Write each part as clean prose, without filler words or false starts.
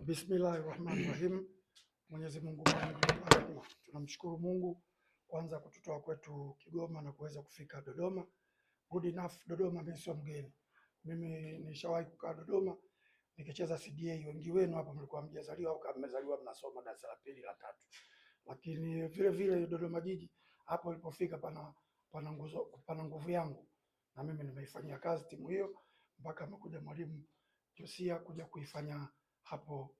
Bismillahi rahmani rahim. Mwenyezi Mungu mwingi wa rehema, tunamshukuru Mungu kwanza kututoa kwetu Kigoma na kuweza kufika Dodoma. Good enough, Dodoma mimi sio mgeni, mimi nishawahi kukaa Dodoma nikicheza CDA. Wengi wenu hapa mlikuwa mjazaliwa au kama mmezaliwa mnasoma darasa la pili, la tatu, lakini vile vile Dodoma Jiji hapo ilipofika pana nguzo, pana nguvu yangu na mimi nimeifanyia kazi timu hiyo mpaka amekuja mwalimu Josia kuja kuifanya hapo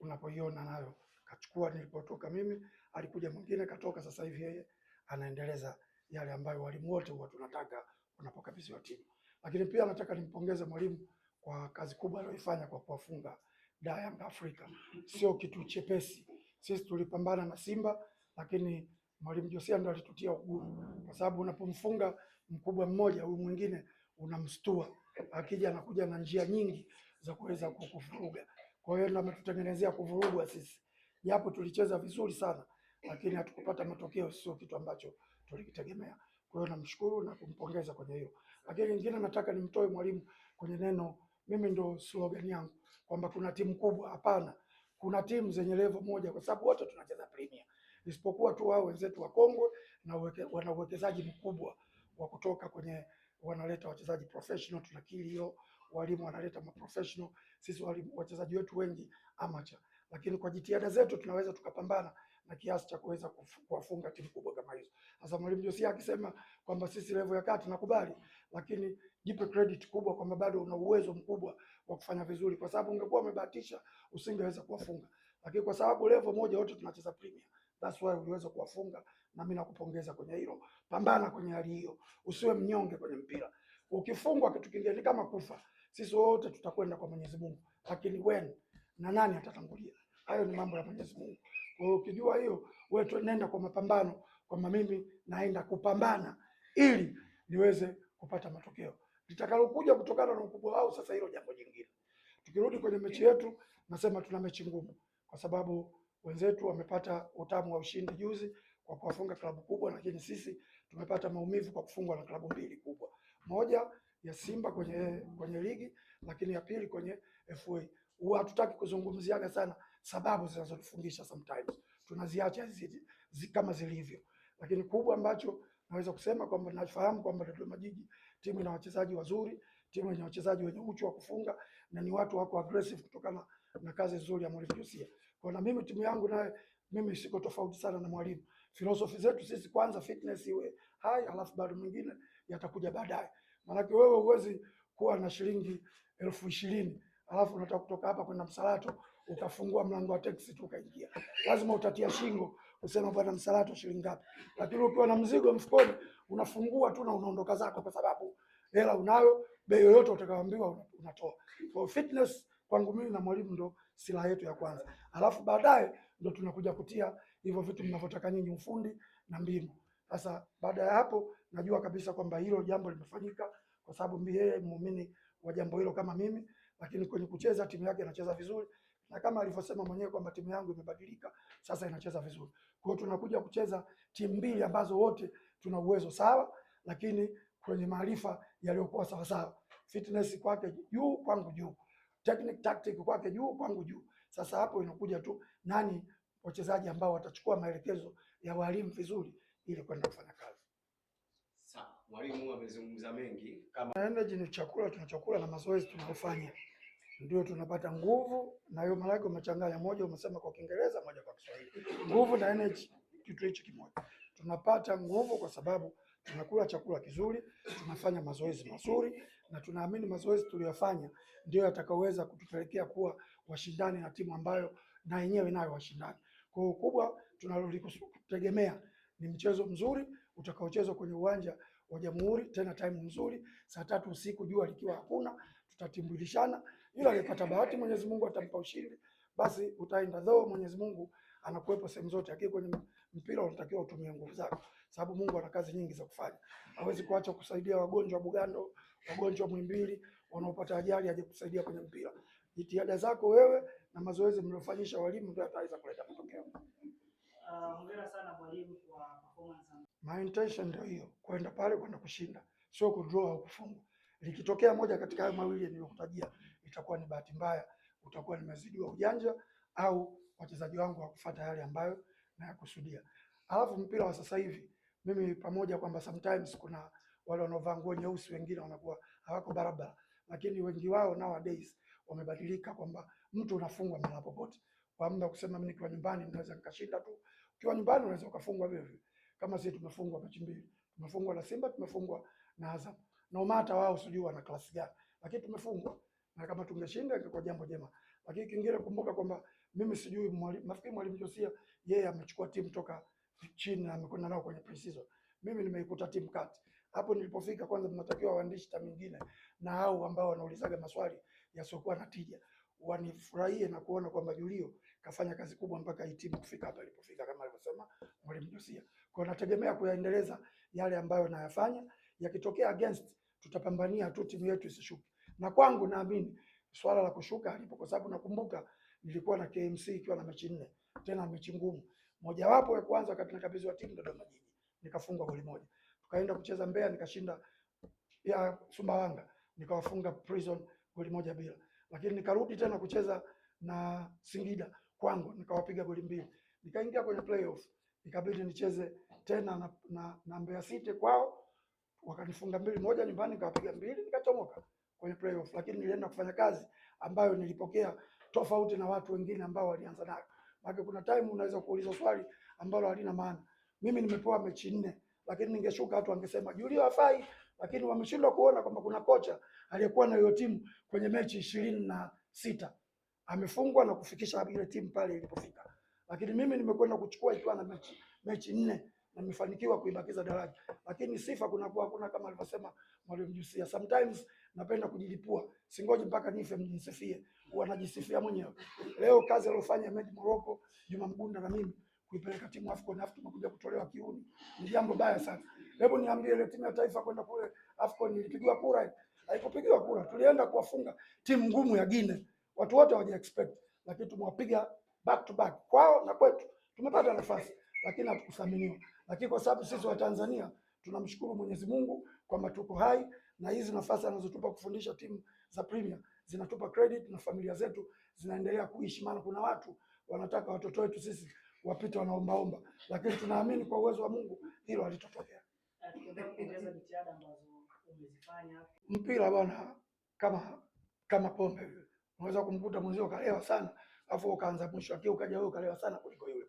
unapoiona nayo kachukua. Nilipotoka mimi alikuja mwingine katoka, sasa hivi yeye anaendeleza yale ambayo walimu wote huwa tunataka unapokabidhiwa timu. Lakini pia nataka nimpongeze mwalimu kwa kazi kubwa aliyoifanya kwa kuwafunga da Young Africa, sio kitu chepesi. Sisi tulipambana na Simba, lakini mwalimu Josia ndo alitutia ugumu, kwa sababu unapomfunga mkubwa mmoja, huyu mwingine unamstua, akija anakuja na njia nyingi za kuweza kukuvuruga. Kwa hiyo ndo ametutengenezea kuvurugwa sisi, japo tulicheza vizuri sana, lakini hatukupata matokeo, sio kitu ambacho tulikitegemea. Kwa hiyo namshukuru na kumpongeza kwenye hiyo. Lakini lingine nataka nimtoe mwalimu kwenye neno, mimi ndo slogan yangu kwamba kuna timu kubwa. Hapana, kuna timu zenye level moja, kwa sababu wote tunacheza Premier, isipokuwa tu wao wenzetu wakongwe na wana uwekezaji mkubwa wa kutoka kwenye, wanaleta wachezaji professional, tunakiri hiyo. Walimu wanaleta maprofessional, sisi walimu, wachezaji wetu wengi amateur, lakini kwa jitihada zetu tunaweza tukapambana na kiasi cha kuweza kuwafunga timu kubwa kama hizo. Sasa mwalimu Josia akisema kwamba sisi level ya kati, nakubali, lakini jipe credit kubwa kwamba bado una uwezo mkubwa wa kufanya vizuri, kwa sababu ungekuwa umebahatisha usingeweza kuwafunga, lakini kwa sababu level moja wote tunacheza Premier, that's why uliweza kuwafunga, na mimi nakupongeza kwenye hilo. Pambana kwenye hali hiyo, usiwe mnyonge kwenye mpira. Ukifungwa kitu kingine ni kama kufa, sisi wote tutakwenda kwa Mwenyezi Mungu, lakini when na nani atatangulia? Hayo ni mambo ya Mwenyezi Mungu. Kwa hiyo ukijua hiyo, wewe tu nenda kwa mapambano, kwamba mimi naenda kupambana ili niweze kupata matokeo litakalokuja kutokana na ukubwa wao. Sasa hilo jambo jingine. Tukirudi kwenye mechi yetu, nasema tuna mechi ngumu kwa sababu wenzetu wamepata utamu wa ushindi juzi kwa kuwafunga klabu kubwa, lakini sisi tumepata maumivu kwa kufungwa na klabu mbili kubwa, moja ya Simba kwenye ligi, lakini ya pili kwenye FA. Huwa hatutaki kuzungumziaga sana sababu zinazotufungisha, sometimes tunaziacha kama zilivyo, lakini kubwa ambacho naweza kusema kwamba nafahamu kwamba Dodoma Jiji timu ina wachezaji wazuri, timu yenye wachezaji wenye uchu wa kufunga na ni watu wako aggressive kutokana na kazi nzuri ya mwalimu Josia. Kwa na mimi timu yangu naye mimi siko tofauti sana na mwalimu. Philosophy zetu sisi kwanza fitness iwe high, alafu bado mwingine yatakuja baadaye. Maanake wewe huwezi kuwa na shilingi 20,000 alafu unataka kutoka hapa kwenda Msalato ukafungua mlango wa teksi tu ukaingia. Lazima utatia shingo kusema, "Bwana, Msalato shilingi ngapi?" Lakini ukiwa na mzigo mfukoni unafungua tu na unaondoka zako, kwa sababu hela unayo, bei yoyote utakayoambiwa unatoa. Kwa fitness kwangu mimi na mwalimu ndo silaha yetu ya kwanza, alafu baadaye ndo tunakuja kutia hivyo vitu mnavyotaka nyinyi, ufundi na mbinu. Sasa baada ya hapo najua kabisa kwamba hilo jambo limefanyika, kwa sababu yeye muumini wa jambo hilo kama mimi, lakini kwenye kucheza timu yake inacheza vizuri, na kama alivyosema mwenyewe kwamba timu yangu imebadilika sasa inacheza vizuri. Kwa hiyo tunakuja kucheza timu mbili ambazo wote tuna uwezo sawa, lakini kwenye maarifa yaliyokuwa sawa sawa. Fitness kwake juu, kwangu juu, technique tactic kwake juu, kwangu juu. Sasa hapo inakuja tu nani wachezaji ambao watachukua maelekezo ya walimu vizuri ili kwenda kufanya kazi. Sawa, mwalimu amezungumza mengi kama Energy ni chakula tunachokula na mazoezi tunayofanya ndio tunapata nguvu, na hiyo maana yake umechanganya, moja umesema kwa Kiingereza, moja kwa Kiswahili. Nguvu na energy kitu hichi kimoja. Tunapata nguvu kwa sababu tunakula chakula kizuri, tunafanya mazoezi mazuri, na tunaamini mazoezi tuliyofanya ndio yatakayoweza kutupelekea kuwa washindani na timu ambayo na yenyewe inayo washindani. Kwa hiyo kubwa tunalolitegemea ni mchezo mzuri utakaochezwa kwenye uwanja wa Jamhuri, tena time nzuri, saa 3 usiku, jua likiwa hakuna, tutatimbulishana. Yule aliyepata bahati Mwenyezi Mungu atampa ushindi, basi utaenda though. Mwenyezi Mungu anakuwepo sehemu zote, lakini kwenye mpira unatakiwa utumie nguvu zako, sababu Mungu ana kazi nyingi za kufanya. Hawezi kuacha kusaidia wagonjwa wa Bugando, wagonjwa Muhimbili, wanaopata ajali, aje kusaidia kwenye mpira. Jitihada zako wewe na mazoezi mliofanyisha walimu ndio yataweza kuleta matokeo. Hongera sana mwalimu kwa performance. My intention ndio hiyo, kwenda pale kwenda kushinda, sio kudraw au kufungwa. Likitokea moja katika hayo mawili niliyokutajia, itakuwa ni bahati mbaya utakuwa nimezidiwa ujanja au wachezaji wangu hawakufuata yale ambayo nayakusudia. Alafu mpira wa sasa hivi, mimi pamoja kwamba sometimes kuna wale wanaovaa nguo nyeusi, wengine wanakuwa hawako barabara, lakini wengi wao nowadays wamebadilika kwamba mtu unafungwa mara popote. Kwa muda kusema mimi nikiwa nyumbani naweza nikashinda tu. Ukiwa nyumbani unaweza ukafungwa vile vile. Kama sisi tumefungwa mechi mbili. Tumefungwa na Simba, tumefungwa na Azam. No matter wao sijui wana class gani, lakini tumefungwa. Na kama tungeshinda ingekuwa jambo jema. Lakini kingine kumbuka kwamba mimi sijui mwalimu, nafikiri mwalimu Josia yeye amechukua timu toka chini na amekwenda nao kwenye pre-season. Mimi nimeikuta timu kati. Hapo nilipofika, kwanza mnatakiwa waandishi ta mingine na hao ambao wanaulizaga maswali yasiokuwa na tija wanifurahie na kuona kwamba Julio kafanya kazi kubwa mpaka hii timu kufika hapa ilipofika, kama alivyosema mwalimu Josia. Kwa hiyo nategemea kuyaendeleza yale ambayo nayafanya, yakitokea against tutapambania tu timu yetu isishuke. Na kwangu naamini swala la kushuka halipo, kwa sababu nakumbuka nilikuwa na KMC ikiwa na mechi 4, tena mechi ngumu. Mojawapo ya kwanza wakati nakabidhiwa timu Dodoma Jiji, nikafungwa goli moja. Tukaenda kucheza Mbeya nikashinda ya Sumbawanga, nikawafunga Prison goli 1-0. Lakini nikarudi tena kucheza na Singida kwangu nikawapiga goli 2. Nikaingia kwenye playoff, ikabidi nicheze tena na Mbeya City kwao, wakanifunga 2-1 nyumbani, nikawapiga 2, nikachomoka kwenye playoff. Lakini nilienda kufanya kazi ambayo nilipokea tofauti na watu wengine ambao walianza nayo. Maana kuna time unaweza kuuliza swali ambalo halina maana. Mimi nimepewa mechi 4, lakini ningeshuka watu wangesema Julio hafai, lakini wameshindwa kuona kwamba kuna kocha aliyekuwa na hiyo timu kwenye mechi 26 amefungwa na kufikisha ile timu pale ilipofika. Lakini mimi nimekwenda kuchukua ikiwa na mechi 4 na nimefanikiwa kuibakiza daraja. Lakini sifa kuna kuwa hakuna, kama alivyosema mwalimu Josia. Sometimes napenda kujilipua, singoji mpaka nife mjisifie, huwa najisifia mwenyewe. Leo kazi aliyofanya Ahmed Morocco, Juma Mgunda na mimi kuipeleka timu AFCON, afu tumekuja kutolewa kiuni, ni jambo baya sana. Hebu niambie, ile timu ya taifa kwenda kule AFCON ilipigiwa kura? Haikupigiwa kura. Tulienda kuwafunga timu ngumu ya Guinea, watu wote hawaja expect, lakini tumewapiga back to back kwao na kwetu. Tumepata nafasi lakini hatukuthaminiwa. Lakini kwa sababu sisi wa Tanzania tunamshukuru Mwenyezi Mungu kwamba tuko hai, na hizi nafasi anazotupa kufundisha timu za Premier zinatupa credit na familia zetu zinaendelea kuishi. Maana kuna watu wanataka watoto wetu sisi wapite wanaombaomba, lakini tunaamini kwa uwezo wa Mungu hilo halitotokea. Tukiendelea kupongeza jitihada ambazo umezifanya. Mpira bwana, kama pombe vile, unaweza kumkuta mwenzio kalewa sana, afu ukaanza mwisho akio ukaja wewe ukalewa sana kuliko yule,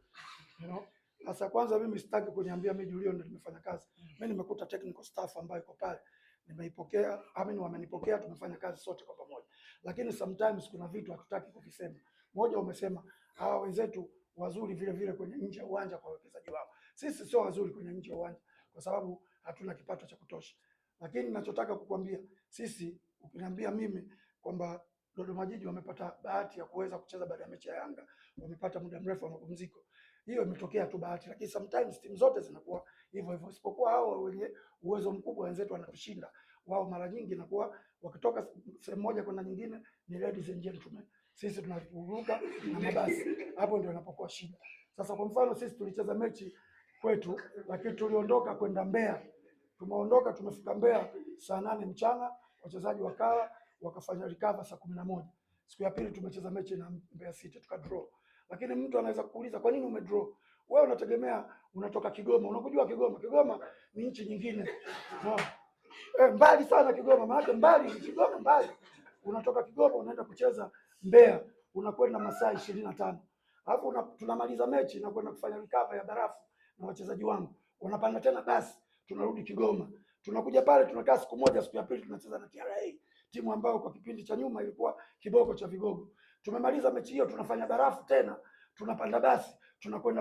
you know. Sasa kwanza mimi sitaki kuniambia mimi Julio ndio nimefanya kazi. Mimi nimekuta technical staff ambayo iko pale, nimeipokea, I mean wamenipokea, tumefanya kazi sote kwa pamoja. Lakini sometimes kuna vitu hatutaki kuvisema. Moja, umesema hawa wenzetu wazuri vile vile kwenye nje ya uwanja kwa wawekezaji wao. Sisi sio wazuri kwenye nje ya uwanja kwa sababu hatuna kipato cha kutosha. Lakini ninachotaka kukwambia, sisi ukiniambia mimi kwamba Dodoma Jiji wamepata bahati ya kuweza kucheza baada ya mechi ya Yanga, wamepata muda mrefu wa mapumziko. Hiyo imetokea tu bahati, lakini sometimes timu zote zinakuwa hivyo hivyo, isipokuwa hao wenye uwezo mkubwa wenzetu wanatushinda. Wao mara nyingi inakuwa wakitoka sehemu moja kwenda nyingine ni ladies and gentlemen, sisi tunavuruka na mabasi. Hapo ndio inapokuwa shida. Sasa kwa mfano sisi tulicheza mechi kwetu, lakini tuliondoka kwenda Mbeya. Tumeondoka tumefika Mbeya saa 8 mchana, wachezaji wakala wakafanya recover saa 11. Siku ya pili tumecheza mechi na Mbeya City tuka draw. Lakini mtu anaweza kuuliza kwa nini umedraw? Wewe unategemea unatoka Kigoma, unakujua Kigoma. Kigoma ni nchi nyingine. No. Mbali sana Kigoma, maana mbali Kigoma mbali. Unatoka Kigoma unaenda kucheza Mbeya, unakwenda masaa 25. Alafu tunamaliza mechi na kwenda kufanya recover ya barafu na wachezaji wangu. Wanapanda tena basi, tunarudi Kigoma. Tunakuja pale tunakaa siku moja, siku ya pili tunacheza na TRA, timu ambayo kwa kipindi cha nyuma ilikuwa kiboko cha vigogo. Tumemaliza mechi hiyo, tunafanya barafu tena, tunapanda basi, tunakwenda